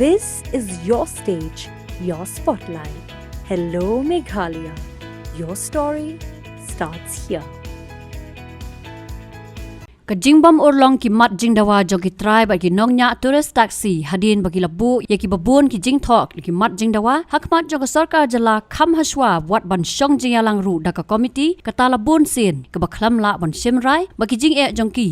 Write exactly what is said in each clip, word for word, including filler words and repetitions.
This is your stage, your spotlight. Hello Meghalaya. Your story starts here. Ka jingbym urlong ki mat jingdawa jong ki trai bad ki nongñiah tourist taxi hadien ba ki la buh ïa kiba bun ki jingthoh ki mat jingdawa ha khmat jong ka sorkar jylla kham hashwa wat ban shong jingïalang ruh da ka komiti kata la bun sien kaba khlem lah ban shim rai ba ki jingeh jong ki.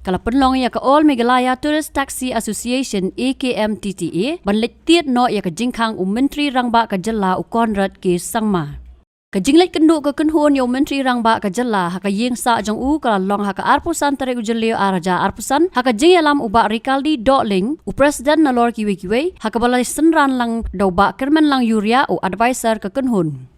Ka la pynlong ïa ka All Meghalaya Tourist Taxi Association, A K M T T A, ban leit tied noh ïa ka jingkhang u Myntri Rangbah ka jylla u Conrad K Sangma. Ka jingleit kynduh ka kynhun ïa u Myntri Rangbah ka jylla ha ka ïing sah jong u ka la long ha ka arphew san tarik u Jylliew ar hajar arphew san ha ka jingïalam u Bah Rikaldi Dohling, u President nalor kiwei kiwei, ha kaba la synran lang da u Bah Kyrmenlang Uriah, u Adviser ka kynhun.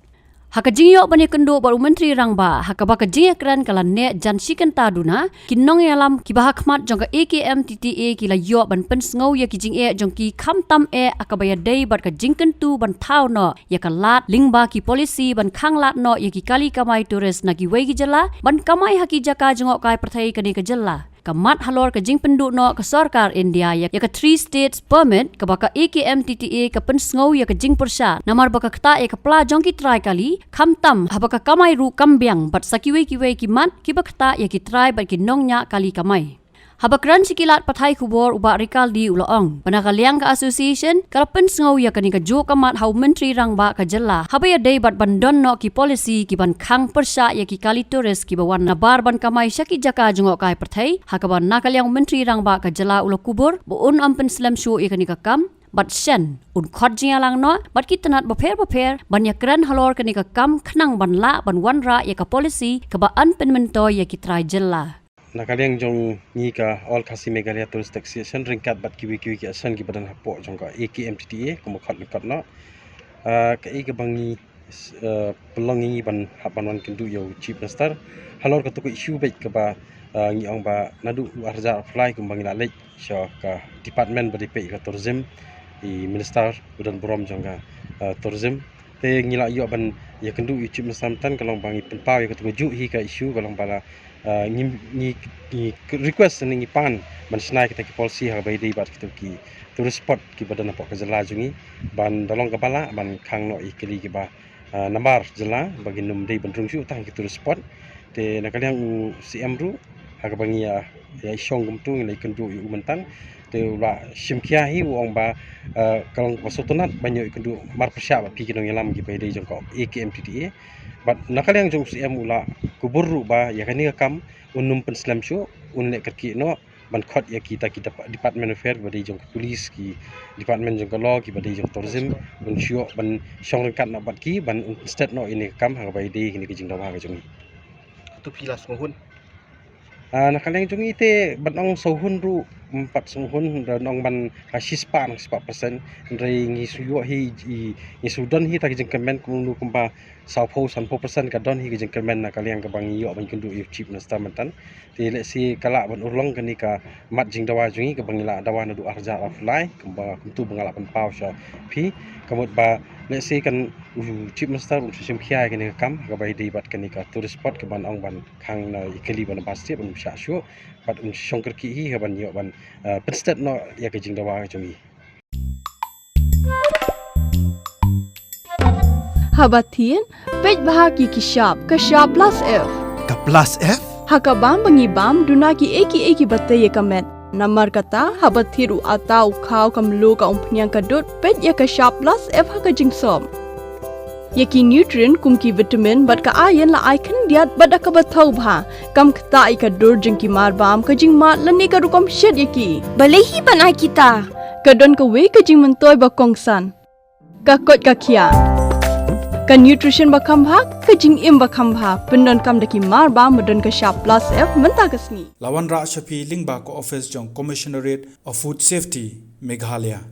Ha ka jingïoh ban ïakynduh bad u Myntri Rangbah ha kaba ka jingïakren ka la neh jan shi kynta duna, ki nongïalam kiba ha khmat jong ka A K M T T A ki la ïoh ban pynsngew ïa ki jingeh jong ki khamtam eh ha kaba ïadei bad ka jingkyntu ban thaw noh ïa ka lad lyngba ki polisi ban khang lad noh ïa ki kali kamai tourist na kiwei ki jylla ban kamai ha ki jaka jngohkai pyrthei kane ka jylla. Ka mat halor ka jingpynduh noh ka sorkar India ïa, ïa ka Three States Permit kaba ka A K M T T A ka pynsngew ïa ka jingpyrshah namar ba ka ktah ïa ka pla jong ki trai kali khamtam haba ka kamai ruh kam biang bad sa kiwei kiwei ki mat kiba ktah ïa ki trai bad ki nongñiah kali kamai. Haba kren sha ki lad pathai khubor u Bah Rikaldi u la ong ba na ka liang ka association ka la pynsngew ïa kane kajuh ka mat ha u Myntri Rangbah ka jylla haba ïadei bad ban don noh ki polisi ki ban khang pyrshah ïa ki kali tourist kiba wan nabar ban kamai sha ki jaka jngohkai pyrthei, ha kaba na ka liang u Myntri Rangbah ka jylla u la kubur ba un ym pynslem shuh ïa kane ka kam bad shen un khot jingïalang noh bad ki tnat bapher bapher ban ïakren halor kane ka kam khnang ban lah ban wanrah ïa ka polisi kaba yn pynmyntoi ïa ki trai jylla. Na ka liang jong ngi ka All Khasi Meghalaya Tourist Association ryngkat bad kiwei kiwei ki association kiba don hapoh jong ka A K M T T A kumba khot lyngkot noh. Ah, kaei kaba ngi, ah, pynlong ïa ngi ban hap ban wan kynduh ïa u Chief Minister halor kata ka issue beit kaba, ah, ngi ong ba naduh u arhajar arphew lai kumba ngi la leit sha ka department ba dei peit ka tourism, i Minister ba don burom jong ka, ah, tourism. Te ngi la ïoh ban ïakynduh ïa u Chief Minister mynta ka long ba ngi pynpaw ïa kata kajuh hi ka issue ka long ba la, ah, ngi, ngi, ngi request ne ngi pan ban shna ïa kita ki policy ha kaba ïadei bad kita ki tourist spot kiba don hapoh ka jylla jong ngi ban da long kaba lah ban khang noh ïa ki kali kiba, ah, namar jylla ba kin ym dei ban rung shuh tang ki tourist spot. Te na ka liang u C M ruh ha kaba ngi ïa, ïa shong kumta ngi la ïakynduh ïa u mynta. Te u la shim khia hi u ong ba, ah, ka long kaba sngewtynnat ban ïoh ïakynduh marpyrshah bad phi ki nongïalam kiba ïadei jong ka A K M T T A. Bad na ka liang jong u C M u la kubur ruh ba ïa kane ka kam un ym pynslem shuh, un leh kyrkieh noh ban khot ïa kita ki dep-, department affair ba dei jong ka police, ki department jong ka law, kiba dei jong ka tourism, un shu ïoh ban shong ryngkat noh bad ki ban un pynstet noh ïa kane ka kam ha kaba ïadei kane ka jingdawa ka jong ngi. Kato phi la sngewhun? Ah, na ka liang jong ngi te ban ong sngewhun ruh ym pat sngewhun, ban ong ban ka shispah na shispah percent. Hynrei ngi shu ïoh hi, i, ngi shu don hi ta ki jingkyrmen kumno kumba sawphew sanphew percent ka don hi ka jingkyrmen na ka liang kaba ngi ïoh ban kynduh ïa u Chief Minister mynta. Te lehse ka lah ban urlong kane ka mat jingdawa jong ngi kaba ngi la dawa naduh arhajar arphew lai kumba kumta ba nga lah pynpaw sha phi. Ka mut ba lehse kan u Chief Minister un shim khia ïa kane ka kam kaba ïadei bad kane ka tourist spot kaba ong ban khang na i kali ban ba stet ban shah shuh bad un shong kyrkieh hi ha ban ïoh ban, eh, pynstet noh ïa ka jingdawa ka jong ngi. Haba thied, peit bha ki ki shap, ka shap plus F. Ka plus F? Ha ka bam ba ngi bam, duna ki ei ki ei kiba tei ïa ka met. Namar kata, haba thied u atta u khaw ka mluh ka umphniang ka dud, peit ïa ka shap plus F ha ka jingsop. Ïa ki nutrient kum ki vitamin bad ka iron la ai khyndiat bad da kaba thaw bha. Kam ktah ïa ka dur jong ki mar bam, ka jingmad lane ka rukom shet ïa ki. Balei hi ban ai kita? Ka don kawei ka jingmyntoi ba kongsan. Ka koit ka khiah. Ka nutrition ba kham bha, ka jingim ba kham bha. Pyndonkam da ki mar bam ba don ka shap plus F mynta ka sngi. La wanrah sha phi lyngba ka office jong Commissionerate of Food Safety, Meghalaya.